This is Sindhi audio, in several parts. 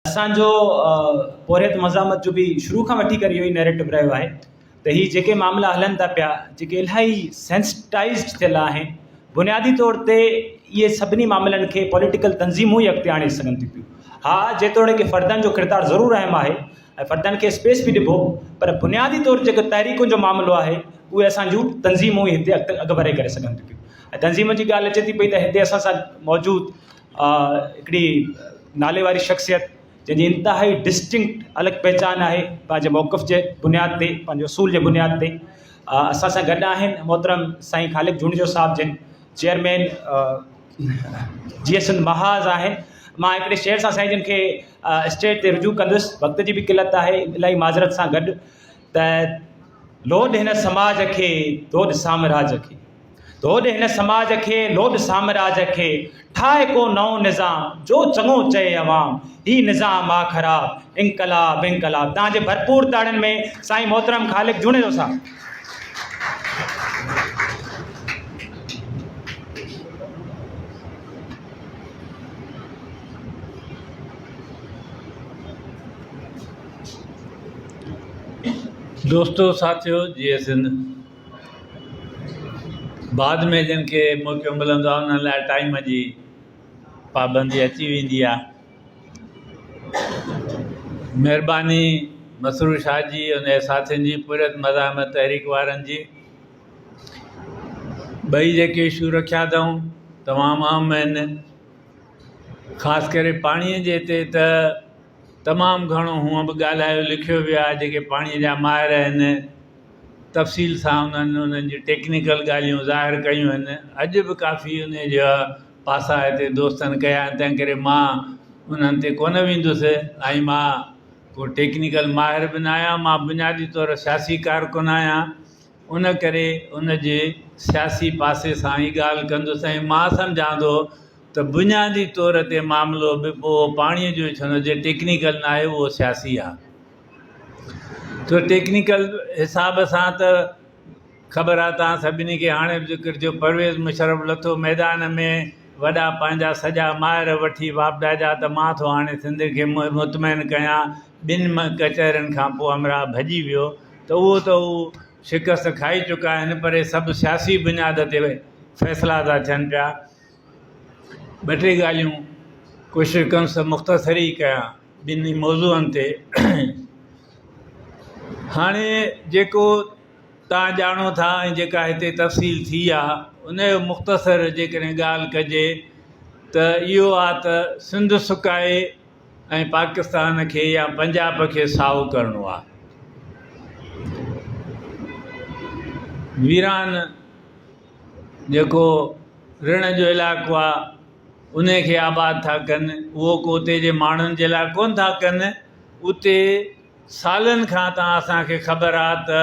اسان جو پورهيت مزاحمت جو به شروع کان وٺي ڪري اهو ئي نيريٽو رهيو آهي ته هي جيڪي معاملا هلن ٿا پيا جيڪي الاهي سينسٽائزڊ ٿيل آهن بنيادي طور تي اهي سڀني معاملن کي پوليٽيڪل تنظيمون ئي اڳتي آڻي سگهن ٿيون پيون. ها جيتوڻيڪ فردن جو ڪردار ضرور اهم آهي ۽ فردن کي اسپيس به ڏبو پر بنيادي طور جيڪو تحريڪن جو معاملو آهي اهي اسان جون تنظيمون ئي هتي اڳڀري ڪري سگهن ٿيون پيون ۽ تنظيمن جي ڳالهه اچي ٿي پئي ته هتي اسان سان موجود هڪڙي نالي واري شخصيت جنهن جي انتهائي ڊسٽنڪٽ الڳ پهچان آهي پنهنجي موقف جي بنياد تي پنهنجي اصول جي بنياد تي اسان سان گڏ آهن محترم سائين خالق جوڻيجو صاحب جن چيئرمين جي ايس سنڌ محاذ آهن مان هڪڙي شعر سان سائين جن کي اسٽيج تي رجوع ڪندس وقت جي به قلت آهي الاهي معذرت سان گڏ ته لوڏ هن سماج کي دوڏ سامراج کي ڌوڏ هن سماج کي، لوڏ سامراج کي، ٺاهه ڪو نئون نظام، جو چڱو چئي عوام، هي نظام آ خراب، انقلاب انقلاب. توهان جي ڀرپور تاڙين ۾ سائين محترم خالق جوڻيجو صاحب. دوستو ساٿيو جيئي سنڌ. بعد ۾ جن کي موقعو ملندو آهي انهن لاء ٽائيم جي پابندي اچي ويندي آهي مهرباني مسرور شاهه جي ان جي ساٿين جي پورهيت مزاحمت تحريڪ وارن جي ٻئي جيڪي اشو رکيا اٿئون تمام اهم آهن خاص ڪري پاڻيء جي تي ته تمام گهڻو هونء به ڳالهايو لکيو ويو آهي جيڪي پاڻيء جا ماهر آهن تفصيل سان انهن انهن جون ٽيڪنيڪل ڳالهيون ظاهر ڪيون آهن. اڄ به ڪافي انهي جا پاسا هتي دوستن ڪيا آهن تنهن ڪري مان انهن تي ڪونه ويندس ۽ مان ڪو ٽيڪنيڪل ماهر به نه آهيان مان بنيادي طور سياسي ڪارڪن آهيان ان ڪري ان جي سياسي پاسي سان ئي ڳالهه ڪندس ۽ مان سمجهان ٿو ته بنيادي طور تي معاملو به پوء پاڻي جو ڇو نه جي ٽيڪنيڪل ناهي اهو سياسي آهي. تو ٽيڪنيڪل حساب سان ته خبر آ توهان سڀني کي هاڻي به ذڪر ٿيو پرويز مشرف لٿو ميدان ۾ وڏا پنهنجا سڄا ماهر وٺي واپڊا جا ته مان ٿو هاڻي سنڌ کي مطمئن ڪيان ٻن ڪچهرين کان پوء همراهه ڀڄي ويو ته اهو ته هو شڪست کائي چڪا آهن پر اهي سڀ سياسي بنياد تي فيصلا ٿا ٿين پيا ٻه ٽي ڳالهيون ڪوشش ڪندس ته مختصر ئي ڪيان. ٻنهي موضوعن تي هاڻي جيڪو توهان ڄاڻو ٿا ۽ جيڪا هتي تفصيل ٿي آ ان جو مختصر جيڪڏهن ڳالهه ڪجي ته اهو آ ته سنڌ سڪائي ۽ پاڪستان کي يا پنجاب کي سائو ڪرڻو آ. ويران جيڪو رڻ جو علائقو آ انهي کي آباد ٿا ڪن، اهو ڪو اتي جي ماڻهن جي لاء ڪونه ٿا ڪن، اتي سالن کان تان اسان کي خبر آ ته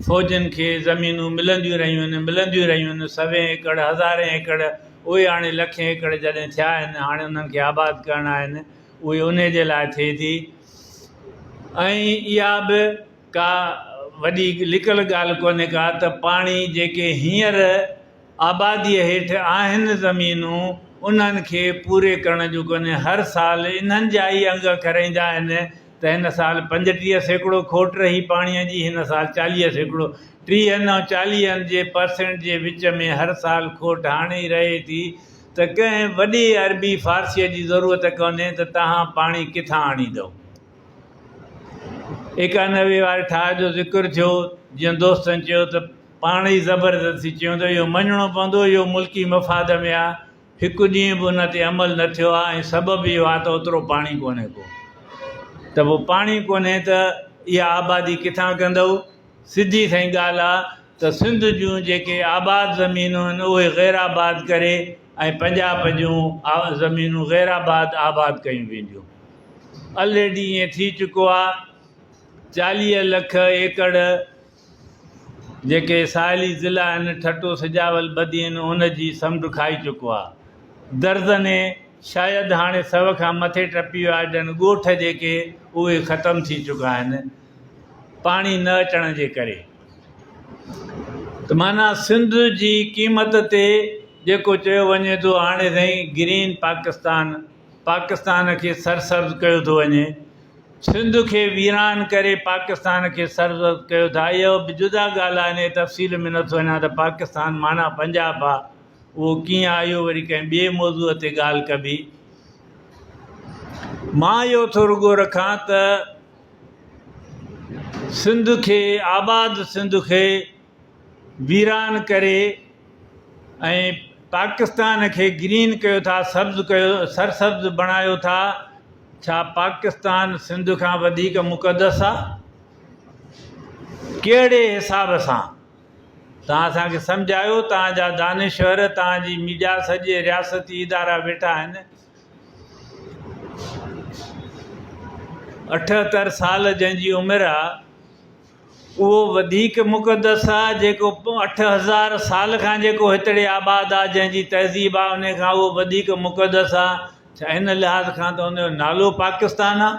فوجين کي زمينون ملنديون رهيون آهن، ملنديون رهيون آهن، سوين ايڪڙ، هزارين ايڪڙ، اهي هاڻي لکين ايڪڙ جڏهن ٿيا آهن، هاڻي انهن کي آباد ڪرڻا آهن، اهي انهي جي لاء ٿئي ٿي ۽ اها به ڪا وڏي لڪل ڳالهه ڪونهي ڪا ته پاڻي جيڪي هينئر آباديء هيٺ آهن زمينون انهن کي پوري ڪرڻ جون ڪونهي هر سال انهن جا ئي انگ اکر ايندا آهن ته هن سال 35% کوٽ رهي پاڻيء جي هن سال 40% ٽيهن ۽ چاليهن جي پرسينٽ جي وچ ۾ هر سال کوٽ هاڻي ئي رهي ٿي ته ڪنهن وڏي عربي فارسيء جي ضرورت ڪونهي ته توهان پاڻي ڪٿان آڻيندؤ. 91 واري ٺاهه جو ذڪر ٿيو، جيئن دوستن چيو ته پاڻ ئي زبردستي چيون ته اهو مڃڻو پوندو، اهو ملڪي مفاد ۾ آ، هڪ ڏينهن به ان تي عمل نه ٿيو آ ۽ سبب اهو آ ته اوترو پاڻي ڪونهي ڪو ته پوء پاڻي ڪونهي ته اها آبادي ڪٿان ڪندؤ؟ سڌي سئين ڳالهه آ ته سنڌ جون جيڪي آباد زمينون آهن اهي غير آباد ڪري ۽ پنجاب جون زمينون غير آباد آباد ڪيون وينديون. الريڊي ائين ٿي چڪو آ، 40 لک ايڪڙ جيڪي ساحلي ضلعا آهن ٺٽو، سجاول، بدين ان جي سمنڊ کائي چڪو آ. درزنين شايد هاڻي سو کان مٿي ٽپي ويا آهن ڳوٺ جيڪي اهي ختم ٿي چڪا آهن پاڻي نه اچڻ جي ڪري. ته معنيٰ سنڌ جي قيمت تي جيڪو چيو وڃي ٿو هاڻي سائين گرين پاڪستان. پاڪستان کي سرسبز ڪيو ٿو وڃي. سنڌ کي ويران ڪري پاڪستان کي سرسبز ڪيو ٿا. اها به جدا ڳالهه آهي، انهيء تفصيل ۾ نٿو وڃان ته پاڪستان معنيٰ پنجاب آهي، اهو ڪيئن آيو وري ڪنهن ٻئي موضوع تي ڳالهه ڪبي. مان اهو ٿو رڳو رکان ته سنڌ کي آباد سنڌ کي ويران ڪري ۽ پاڪستان کي گرين ڪيو ٿا، سبز ڪيو، سرسبز بڻايو ٿا، ڇا پاڪستان سنڌ کان وڌيڪ مقدس آ؟ ڪهڙي حساب سان؟ توهان اسان کي سمجهايو، توهان جا دانشور، توهان جي ميڊيا، سڄي رياستي ادارا ويٺا آهن. 78 سال جنهن جي عمر آ، اهو وڌيڪ مقدس آ جيڪو 8000 سال کان جيڪو هتڙي آباد آ جنهن جي تهذيب آ انهي کان اهو وڌيڪ مقدس آ ڇا ان لحاظ کان ته ان جو نالو پاڪستان آ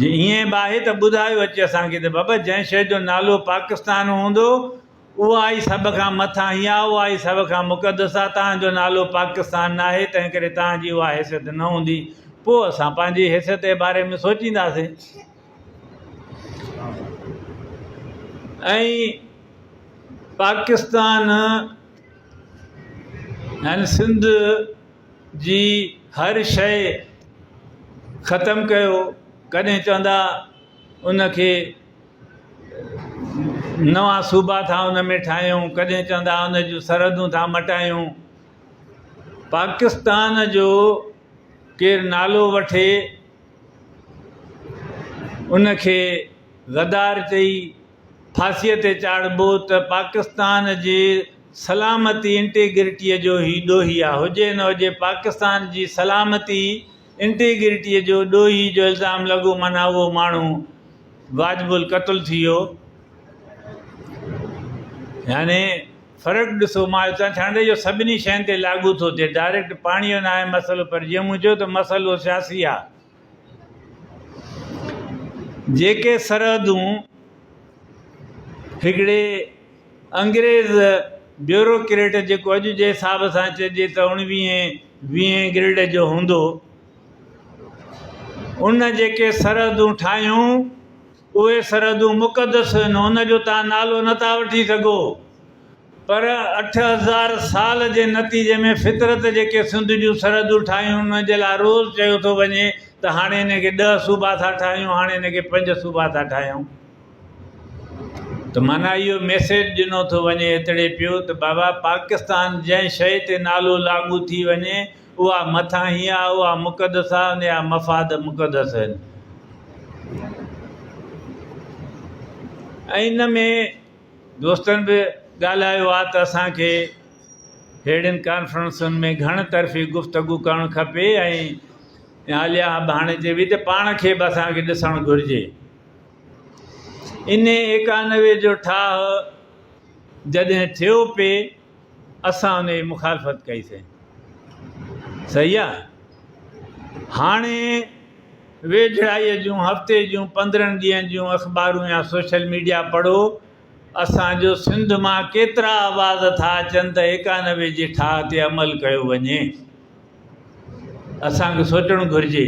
جي ائين به آهي ته ٻڌايو اچي اسان کي ته بابا جنهن شيء جو نالو پاڪستان هوندو اها ئي سڀ کان مٿاهين آ اها ئي سڀ کان مقدس آ تهان جو نالو پاڪستان ناهي تنهن ڪري تهان جي اها حيثيت نه هوندي پوء اسان پنهنجي حيثيت جي باري ۾ سوچينداسين. ۽ پاڪستان يعني سنڌ جي هر شيء ختم ڪيو ڪڏهن چوندا ان کي نوان صوبا ٿا ان ۾ ٺاهيون ڪڏهن چوندا ان جون سرحدون ٿا مٽايون پاڪستان جو ڪير نالو وٺي ان کي غدار چئي ڦاسيء تي چاڙهبو ته پاڪستان جي سلامتي انٽيگرٽيء جو هي ڏوهي آ. هجي نه هجي پاڪستان جي سلامتي انٽيگرٽيء جو ڏوهي جو الزام لڳو معنيٰ اهو ماڻهو واجب القتل ٿي ويو. يعني فرق ڏسو مان اهو چوڻ چاهيان ٿو اهو سڀني شين تي لاڳو ٿو ٿئي ڊائريڪٽ پاڻي جو ناهي مسئلو پر جيئن مون چيو ته مسئلو سياسي آ جيڪي سرحدون هڪڙي انگريز بيوروڪريٽ جيڪو اڄ جي حساب سان چئجي ته اڻويهين ويهين گريڊ جو هوندو ان جيڪي سرحدون ٺاهيون اهي سرحدون مقدس هن، ان جو توهان نالو نه ٿا وٺي سگهو. پر 8000 سال جي نتيجي ۾ فطرت جيڪي سنڌ جون سرحدون ٺاهيون انهن جي لاء روز چيو ٿو وڃي ته هاڻي ان کي ڏهه صوبا ٿا ٺاهيون، هاڻي ان کي پنج صوبا ٿا ٺاهيون. ته معنيٰ اهو ميسيج ڏنو ٿو وڃي هتڙي پيو ته بابا پاڪستان جنهن شيء تي نالو لاڳو ٿي وڃي اها مٿاهين آ، اها مقدس آ، ان جا مفاد مقدس آهن. ۽ ان ۾ دوستن به ڳالهايو آ ته اسان کي ههڙين ڪانفرنسن ۾ گهڻ طرفي گفتگو ڪرڻ کپي ۽ عاليه به هاڻي چئي پئي ته پاڻ کي به اسان کي ڏسڻ گهرجي. انهي 91 جو ٺاهه جڏهن ٿيو پئي اسان ان جي مخالفت ڪئي سين صحيح آ هاڻي ويجهڙائي جون هفتي جون 15 ڏينهن جون اخبارون يا سوشل ميڊيا پڙهو اسان جو سنڌ مان ڪيترا آواز ٿا اچن ته 91 جي ٺاهه تي عمل ڪيو وڃي اسان کي سوچڻ گهرجي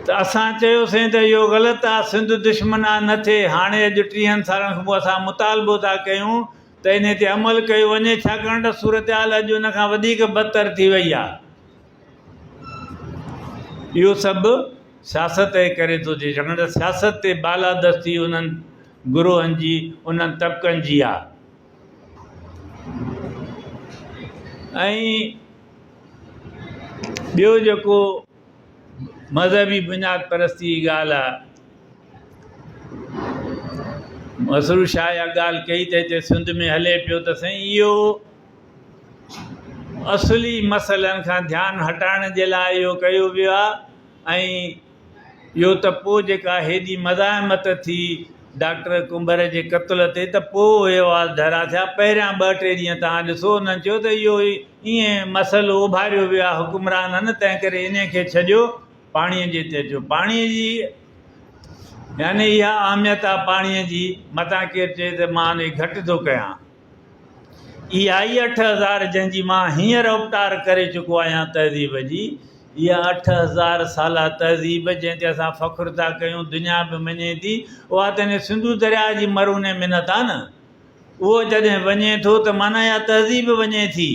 ته اسان چيوسين ته اهو غلط آ، سنڌ دشمن آ، نه ٿئي، هاڻي اڄ ٽيهن سالن کان پوء اسان مطالبو ٿا ڪيون ته انهي تي عمل ڪيو وڃي، ڇاڪاڻ ته صورتحال اڄ ان کان وڌيڪ بدتر ٿي وئي آ. اهو سڀ سياست جي ڪري ٿو ٿئي، ڇاڪاڻ ته سياست تي بالادستي انهن گروهن جي، انهن طبقن جي آ ۽ ٻيو جيڪو مذهبي بنياد پرستي جي ڳالهه آهي، مسرور شاهه اها ڳالهه ڪئي ته هتي سنڌ ۾ هلي پيو ته سائين اهو اصلي مسئلن کان ڌيان هٽائڻ جي لاء اهو ڪيو ويو آهي ۽ اهو ته پوء جيڪا هيڏي مزاحمت ٿي ڊاڪٽر ڪنڀر جي قتل تي ته پوء اهي آواز ڍرا ٿيا. پهريان ٻه ٽي ڏينهن توهان ڏسو انهن چيو ته اهو ائين مسئلو اڀاريو ويو آهي حڪمرانن تنهن ڪري انهي کي ڇڏيو پاڻي جي تي اچو. پاڻي جي يعني اها اهميت آهي پاڻي جي متان ڪير چئي ته مان انهي گهٽ ٿو ڪيان. اها ئي 8000 جنهن جي مان هينئر اپٽار ڪري چڪو آهيان تهذيب جي، اها 8000 سالا تهذيب جنهن تي اسان فخر ٿا ڪيون، دنيا به مڃي ٿي، اها ته هن سنڌو درياء جي مرهون منت آ نه. اهو جڏهن وڃي ٿو ته معنيٰ اها تهذيب وڃي ٿي.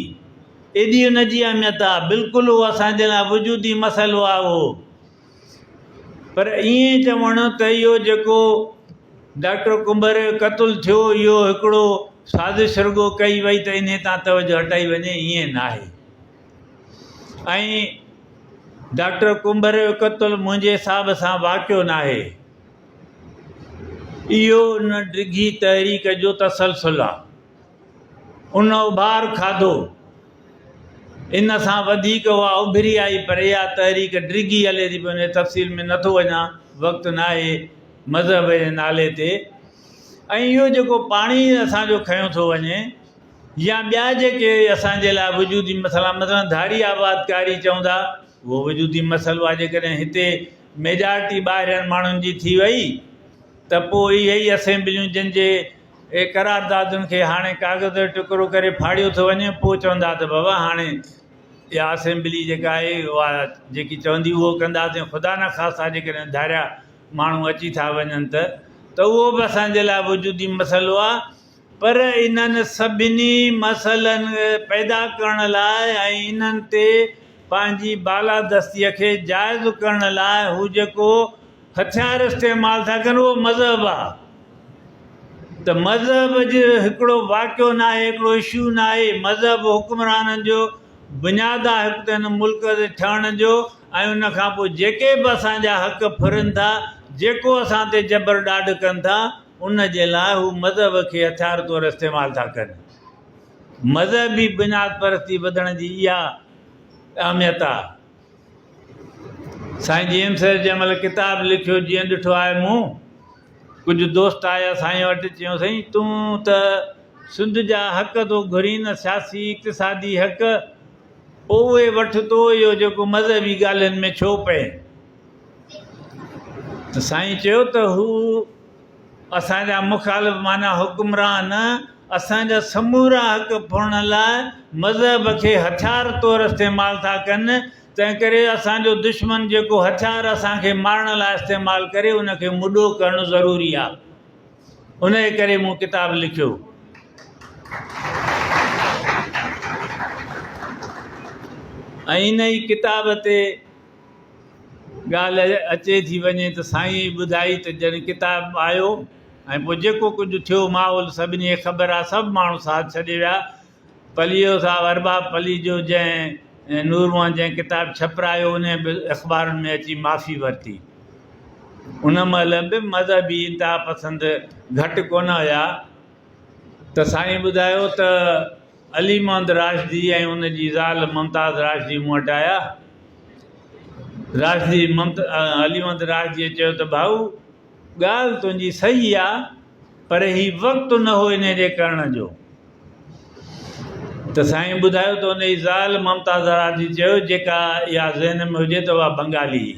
ايڏي ان جي اهميت آ. بلڪل اهو اسان جي لاء وجودي مسئلو آ اهو. پر ائين چوڻ ته اهو جيڪو ڊاڪٽر ڪنڀر جو قتل ٿيو اهو هڪڙو سازش رڳو ڪئي وئي ته انهي تان توجه هٽائي وڃي ائين ناهي. ۽ ڊاڪٽر ڪنڀر جو قتل منهنجي حساب سان واقعو ناهي. اهو ان ڊگهي تحريڪ جو تسلسل آ. ان اڀار کاڌو. ان سان وڌيڪ اها اڀري آئي پر اها تحريڪ ڊگهي هلي ٿي پئي ان جي تفصيل ۾ نٿو وڃان وقت ناهي مذهب جي نالي تي ۽ اهو جيڪو پاڻي اسان جو کنيو ٿو وڃي يا ٻيا جيڪي اسان جي لاء وجودي مسئلا مثلا ڌاري آبادڪاري چوندا اهو وجودي مسئلو آهي جيڪڏهن هتي ميجارٽي ٻاهرين ماڻهن جي ٿي وئي ته پوء اهي ئي اسيمبليون جن جي قراردادن کي هاڻي ڪاغذ جو ٽڪرو ڪري ڦاڙيو ٿو وڃي، پوء چوندا ته بابا هاڻي اها اسيمبلي جيڪا آهي اها جيڪي چوندي اهو ڪنداسين، خدا نخواسته جيڪڏهن ڌاريا ماڻهو اچي ٿا وڃن ته ته اهو به اسان جي لاء وجودي مسئلو آهي پر انهن سڀني مسئلن پيدا ڪرڻ لاء ۽ انهن تي پنهنجي بالادستيء کي جائز ڪرڻ لاء هو جيڪو هٿيار استعمال ٿا ڪن اهو مذهب آ ته مذهب جو هڪڙو واقعو ناهي هڪڙو اشو ناهي مذهب حڪمرانن جو بنياد آ هڪ ته هن ملڪ جي ٺهڻ جو ۽ ان کان پوء جيڪي به اسان جا حق ڦرن ٿا جيڪو اسان تي جبر ڏاڍ ڪن ٿا ان جي لاء هو مذهب کي هٿيار طور استعمال ٿا ڪن مذهبي بنياد پرستي وڌڻ جي اها اهميت آ. سائين جي ايم سيد جنهن مهل ڪتاب لکيو جيئن ڏٺو آهي مون ڪجهه دوست آيا سائين وٽ چيو سائين تون ته سنڌ جا حق ٿو گهرين نه سياسي اقتصادي حق پوء اهي وٺ تو اهو جيڪو مذهبي ڳالهين ۾ ڇو پئين ته سائين چيو ته هو اسان جا مخالف معنيٰ حڪمران اسان جا سمورا حق ڦرڻ لاء مذهب کي هٿيار طور استعمال ٿا ڪن، تنهنڪري اسان جو دشمن جيڪو هٿيار اسان کي مارڻ لاء استعمال ڪري ان کي مڏو ڪرڻ ضروري آهي. انهيء ڪري مون ڪتاب لکيو. ۽ انهيء ڪتاب تي ڳالهه اچي ٿي وڃي ته سائين ئي ٻڌائي ته جڏهن ڪتاب آيو ۽ پوء جيڪو ڪجهه ٿيو ماحول سڀني کي خبر آهي سڀ ماڻهو ساٿ ڇڏي ويا پليجو صاحب ارباب پليجو جنهن نور محمد جنهن ڪتاب ڇپرايو انهي به اخبارن ۾ اچي معافي ورتي ان مهل به مذهبي انتها پسند گهٽ ڪونه هيا ته سائين ٻڌايو ته علي محمد راشدي ۽ ان جي زال ممتاز راشدي مون وٽ آيا. راشدي علي محمد راشديء چيو ته ڀائو ڳالهه تنهنجي صحيح آ پر هي وقت نه هو انهيء جي ڪرڻ جو. ته سائين ٻڌايو ته ان جي زال ممتاز راشدي چيو جيڪا اها ذهن ۾ هجي ته اها بنگالي هئي.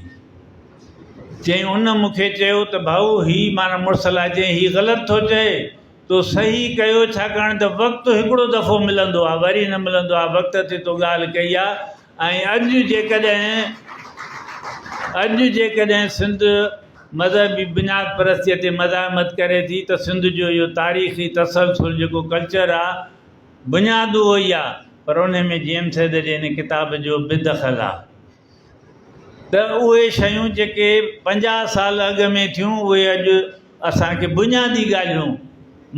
چيائين ان مون کي چيو ته ڀائو هي معنيٰ مڙس لاء چيائين هي غلط ٿو چئي. تو صحيح ڪيو ڇاڪاڻ ته وقت هڪڙو دفعو ملندو آهي وري نه ملندو آهي وقت تي تو ڳالهه ڪئي آهي ۽ اڄ جيڪڏهن اڄ جيڪڏهن سنڌ مذهبي بنياد پرستيء تي مزاحمت ڪري ٿي ته سنڌ جو اهو تاريخي تسلسل جيڪو ڪلچر آهي بنياد اهو ئي آهي پر ان ۾ جي ايم سيد جي هن ڪتاب جو به دخل آهي. ته اهي شيون جيڪي 50 سال اڳ ۾ ٿيون اهي اڄ اسان کي بنيادي ڳالهيون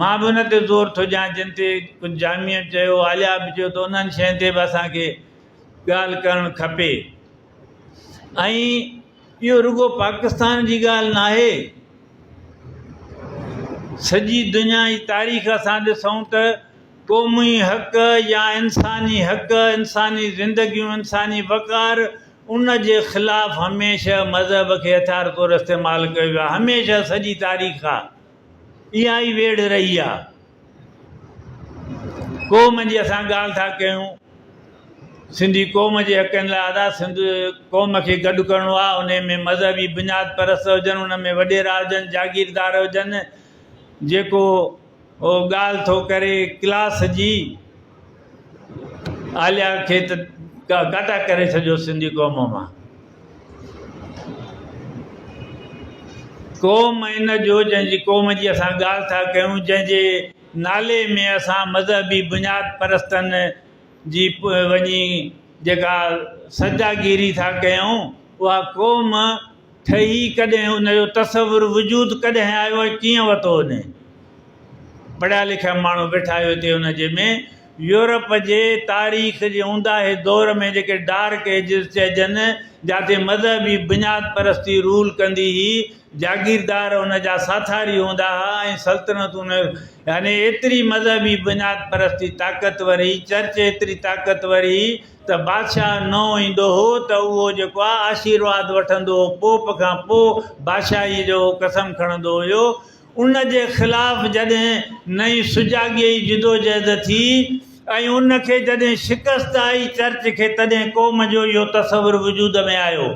مان به ان تي زور ٿو ڏيان جن تي ڪجهه جاميء به چيو عاليا به چيو ته انهن شين تي به اسان کي ڳالهه ڪرڻ کپي ۽ اهو رڳو پاڪستان جي ڳالهه ناهي سڄي دنيا جي تاريخ اسان ڏسون ته قومي حق يا انساني حق، انساني زندگيون، انساني وقار ان جي خلاف هميشه مذهب کي هٿيار طور استعمال ڪيو ويو آهي، هميشه سڄي تاريخ آ اها ئي ويڙهه رهي آ. قوم جي اسان ڳالهه ٿا ڪيون سنڌي قوم جي حقن لاء ادا سنڌ قوم کي گڏ ڪرڻو آ انهي ۾ مذهبي بنياد پرست هجن ان ۾ وڏيرا هجن جاگيردار هجن جيڪو هو ڳالهه ٿو ڪري ڪلاس جي عاليا کي ته ڪاٽا ڪري ڇڏيو سنڌي قوم مان. قوم ان جو جنهن جي قوم جي اسان ڳالهه ٿا ڪيون جنهن جي نالي ۾ اسان مذهبي بنياد پرستن جي وڃي جيڪا سجداگيري ٿا ڪيون اها قوم ٺهي ڪڏهن ان جو تصور وجود ڪڏهن آيو ۽ ڪيئن وتو ان پڙهيا لکيا ماڻهو ويٺا آهيو هتي ان جي ۾ يورپ جي تاريخ جي اونداهي دور ۾ جيڪي ڊارڪ ايجز چئجن جاتي مذهبي بنياد پرستي رول ڪندي هئي جاگيردار ان جا ساٿاري هوندا ها ۽ سلطنتون يعني ايتري مذهبي بنياد پرستي طاقتور هئي چرچ ايتري طاقتور هئي ته بادشاهه نئون ايندو هو ته اهو جيڪو آهي آشيرواد وٺندو هو پوپ کان پوء بادشاهي جو قسم کڻندو هيو ان جي خلاف جڏهن نئين سجاڳيء جي جدوجهد ٿي ۽ ان کي جڏهن شڪست آئي چرچ کي تڏهن قوم جو اهو تصور وجود ۾ آيو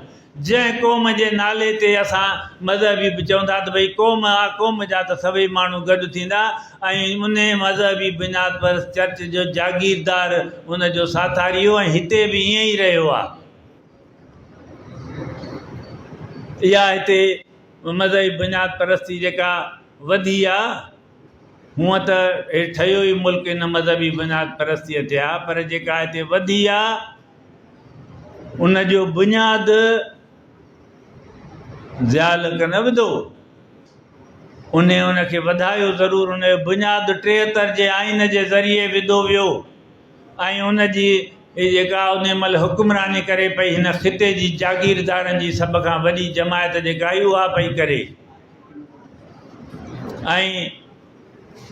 جنهن قوم جي نالي تي اسان مذهبي به چون ٿا ته ڀئي قوم آ قوم جا ته سڀئي ماڻهو گڏ ٿيندا ۽ انهي مذهبي بنياد پرست چرچ جو جاگيردار ان جو ساٿاري هو ۽ هتي به ائين ئي رهيو آ. اها هتي مذهبي بنياد پرستي جيڪا وڌي آ، هونء ته هي ٺهيو ئي ملڪ ان مذهبي بنياد پرستيء تي آ، پر جيڪا هتي وڌي آ، ان جو بنياد ضياء الحق نه وڌو، انهي ان کي وڌايو ضرور، ان جو بنياد 73 جي آئين جي ذريعي وڌو ويو. ۽ ان جي جيڪا انهي مهل حڪمراني ڪري پئي هن خطي جي جاگيردارن جي سڀ کان وڏي جماعت جيڪا آئي اها پئي ڪري ۽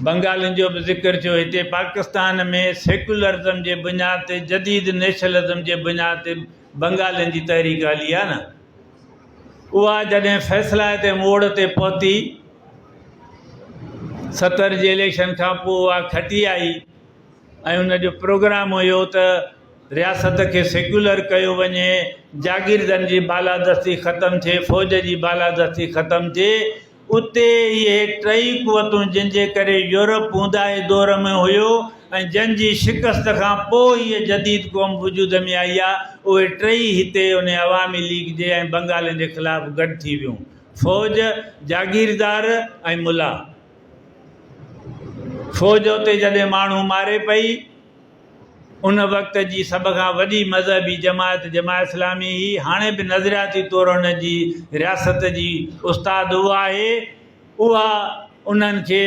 بنگالين جو به ذڪر ٿيو هتي پاڪستان ۾ سيڪولرزم جي بنياد تي جديد نيشنلزم جي بنياد تي بنگالين جي تحريڪ هلي آهي نه اها جڏهن فيصلائتي موڙ تي پهتي 70 جي اليڪشن کان پوء اها کٽي آئي ۽ ان جو پروگرام هيو ته رياست کي سيڪيولر ڪيو وڃي، جاگيردن جي بالادستي ختم ٿئي، فوج جي بالادستي ختم ٿئي. اتي اهي ٽئي قوتون جن جي ڪري يورپ اونداهي دور ۾ هيو ۽ جن جي شڪست کان پوء هيء جديد قوم وجود ۾ آئي آ، اهي ٽئي هتي ان عوامي ليگ جي ۽ بنگالين جي خلاف گڏ ٿي ويون، فوج، جاگيردار ۽ ملا. فوج اتي جڏهن ماڻهو ماري پئي، ان وقت جي سڀ کان وڏي مذهبي جماعت جماعت اسلامي هئي، هاڻي به نظرياتي طور ان جي رياست جي استاد اها آهي، اها انهن کي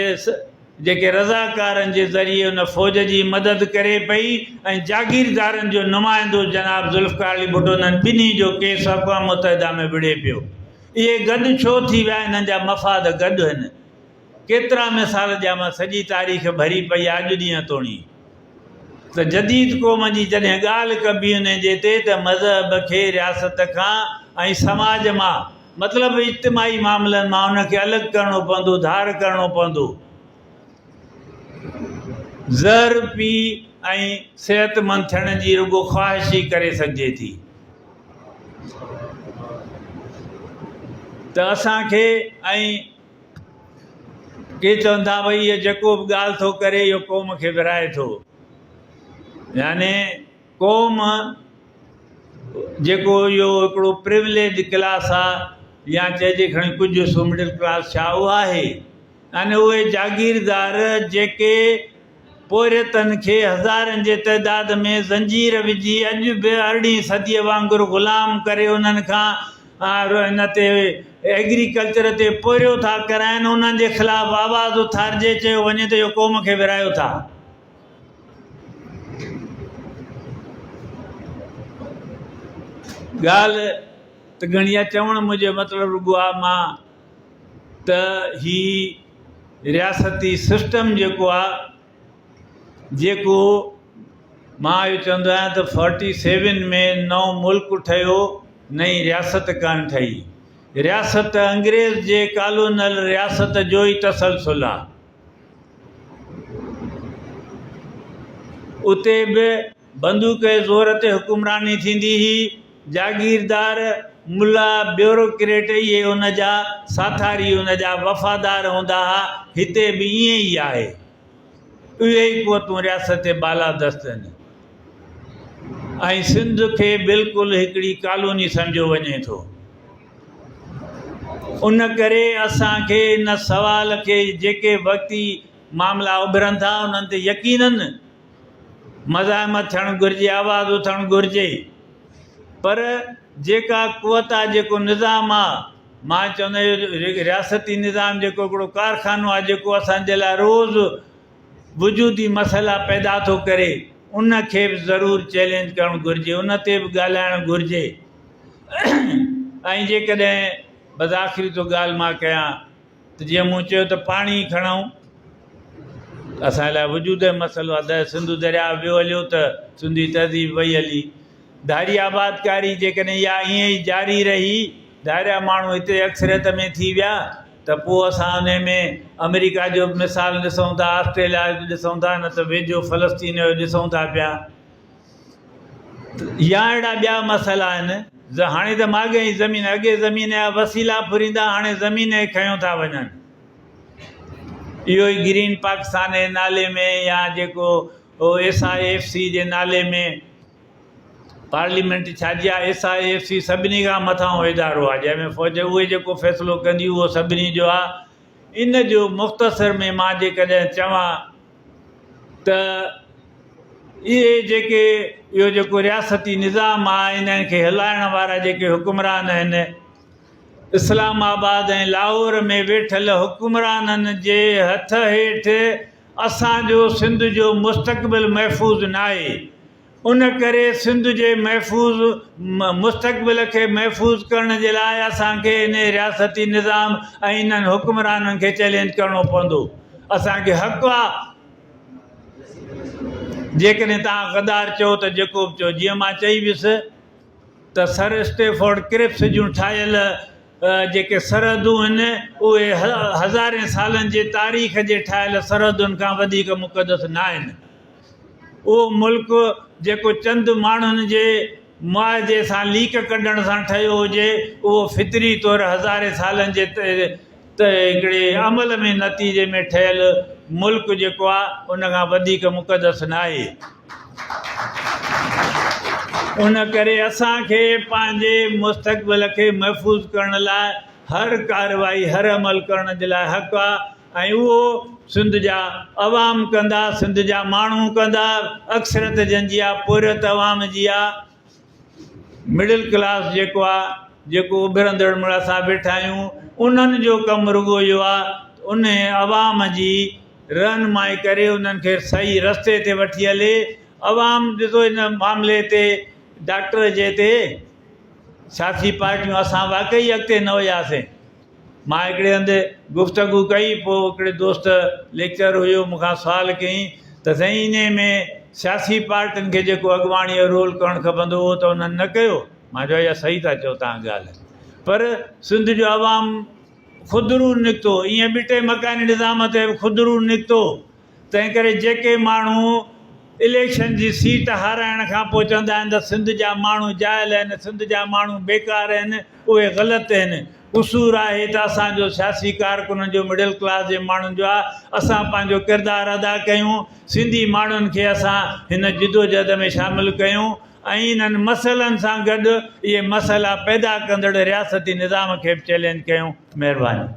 جيڪي رضاڪارن جي ذريعي ان فوج جي مدد ڪري پئي ۽ جاگيردارن جو نمائندو جناب ذوالفقار علي ڀٽو انهن ٻنهي جو ڪيس اقوام متحده ۾ وڙهي پيو. اهي گڏ ڇو ٿي ويا؟ انهن جا مفاد گڏ هن. ڪيترا مثال ڏيان مان سڄي تاريخ ڀري پئي آ اڄ ڏينهن توڻي ته جديد قوم جي جڏهن ڳالهه ڪبي انهي جي تي ته مذهب کي رياست کان ۽ سماج مان مطلب اجتماعي معاملن مان ان کي الڳ ڪرڻو پوندو ڌار ڪرڻو پوندو. زهر پي ۽ صحتمند ٿيڻ جي رڳو خواهش ئي ڪري سگهجي ٿي ته اسان کي ۽ ڪي چون ٿا ڀئي اهو جيڪو به ڳالهه ٿو ڪري اهو قوم کي ورهائي ٿو يعني قوم جيڪو اهو هڪڙو پروليج ڪلاس آ يا چئجي کڻي ڪجهه حصو مڊل ڪلاس ڇا اهو آهي يعني اهي جاگيردار جيڪي پورهيتن کي هزارن جي تعداد ۾ زنجير وجهي اڄ به ارڙهين صديء وانگر غلام ڪري انهن کان هن تي ايگريڪلچر تي پورهيو ٿا ڪرائين انهن جي خلاف آواز اٿارجي چيو وڃي ته اهو قوم کي ورهايو ٿا. ڳالهه ته گهڻي آهي چوڻ منهنجو مطلب رڳو آهي مان ته هي رياستي سسٽم جيڪو آ جيڪو مان اهو چوندو آهيان ته فورٽي سيون ۾ نئون ملڪ ٺهيو نئين رياست ڪانه ٺهي رياست انگريز جي ڪالونل رياست جو ئي تسلسل آ اتي به بندوق جي زور تي حڪمراني ٿيندي هئي. جاگيردار، ملا، بيوروڪريٽ اهي ان جا ساٿاري ان جا وفادار هوندا ها. هتي به ائين ئي آهي. اهي ئي قوتون رياست تي بالادست آهن. ۽ سنڌ کي بلڪل هڪڙي ڪالوني سمجهيو وڃي ٿو. ان ڪري اسان کي ان سوال کي جيڪي وقتي معاملا اڀرن ٿا انهن تي يقينن مزاحمت ٿيڻ گهرجي، آواز اٿڻ گهرجي پر جيڪا قوت آ جيڪو نظام آ مان چوندو اهو رياستي نظام جيڪو هڪڙو ڪارخانو آ جيڪو اسان جي لاء روز وجودي مسئلا پيدا ٿو ڪري ان کي به ضرور چئلينج ڪرڻ گهرجي ان تي به ڳالهائڻ گهرجي ۽ جيڪڏهن بس آخري ٿو ڳالهه مان ڪيان ته جيئن مون چيو ته پاڻي کڻون اسان لاء وجود جو مسئلو آهي سنڌو درياء ويو هليو ته سنڌي تهذيب وئي هلي ڌاري آبادڪاري جيڪڏهن اها ائين ئي جاري رهي ڌاريا ماڻهو هتي اڪثريت ۾ ٿي ويا ته پوء اسان انهي ۾ آمريڪا جو به مثال ڏسون ٿا آسٽريليا جو به ڏسون ٿا نه ته ويجهو فلسطين جو ڏسون ٿا پيا يا اهڙا ٻيا مسئلا آهن هاڻي ته ماڳهين ئي زمين اڳي زمين جا وسيلا ڦريندا هاڻي زمين ئي کنيو ٿا وڃن اهو ئي گرين پاڪستان جي نالي ۾ يا جيڪو ايس I F C جي نالي ۾ پارليمينٽ ڇا جي آهي ايس I F C سڀني کان مٿانهون ادارو آهي جنهن ۾ فوج اهي جيڪو فيصلو ڪندي اهو سڀني جو آهي ان جو مختصر ۾ مان جيڪڏهن چوان ته اهي جيڪي اهو جيڪو رياستي نظام آهي انهن کي هلائڻ وارا جيڪي حڪمران آهن اسلام آباد ۽ لاهور ۾ ويٺل حڪمرانن جي هٿ هيٺ اسان جو سنڌ جو مستقبل محفوظ ناهي ان ڪري سنڌ جي محفوظ مستقبل کي محفوظ ڪرڻ جي لاء اسان کي انهي رياستي نظام ۽ انهن حڪمرانن کي چئلينج ڪرڻو پوندو اسان کي حق آ جيڪڏهن توهان غدار چئو ته جيڪو به چئو جيئن مان چئي ويس ته سر اسٽيفورڊ ڪرپس جون ٺاهيل جيڪي سرحدون آهن اهي هزارين سالن جي تاريخ جي ٺاهيل سرحدن کان وڌيڪ مقدس ناهن. اهو ملڪ جيڪو چند ماڻهن جي معاهدي سان ليڪ ڪڍڻ سان ٺهيو هجي اهو فطري طور هزارين سالن جي ته هڪڙي عمل ۾ نتيجي ۾ ٺهيل ملڪ جيڪو آ ان کان وڌيڪ مقدس ناهي. ان ڪري اسان کي پنهنجي مستقبل کي محفوظ ڪرڻ لاء هر ڪارروائي هر عمل ڪرڻ جي لاء حق آ ۽ اهو سنڌ جا عوام ڪندا سنڌ جا ماڻهو ڪندا اڪثريت جن جي آ پورهيت عوام جي آ. مڊل ڪلاس جيڪو آ جيڪو اڀرندڙ مڙ اسان ويٺا آهيون انهن جو ڪم رڳو اهو آ ته ان عوام جي رهنمائي ڪري انهن کي صحيح رستي تي وٺي هلي عوام ڏسو ان معاملي تي ڊاڪٽر جي تي سياسي پارٽيون اسان واقعي اڳتي نه هياسين مان هڪڙي هنڌ گفتگو ڪئي پوء هڪڙي دوست ليڪچر هيو مون کان سوال ڪيائين ته سائين انهي ۾ سياسي پارٽين کي جيڪو اڳواڻي جو رول ڪرڻ کپندو هو ته انهن نه ڪيو مان چيو يا صحيح ٿا چئو تهان ڳالهه پر سنڌ جو عوام خودرو نڪتو ائين ٻٽي مڪاني نظام تي به خودرو نڪتو تنهن ڪري جيڪي ماڻهو اليڪشن جي سيٽ هارائڻ کان پوء چوندا آهن ته سنڌ جا ماڻهو جاهل آهن، سنڌ جا ماڻهو بيڪار آهن، اهي غلط آهن. قصور آهي ته اسان جو سياسي ڪارڪنن جو مڊل ڪلاس جي ماڻهن جو آهي، اسان پنهنجو ڪردار ادا ڪيون، سنڌي ماڻهن کي اسان هن جدوجهد ۾ شامل ڪيون ۽ انهن مسئلن سان گڏ اهي مسئلا پيدا ڪندڙ رياستي نظام کي به چئلينج ڪيون. مهرباني.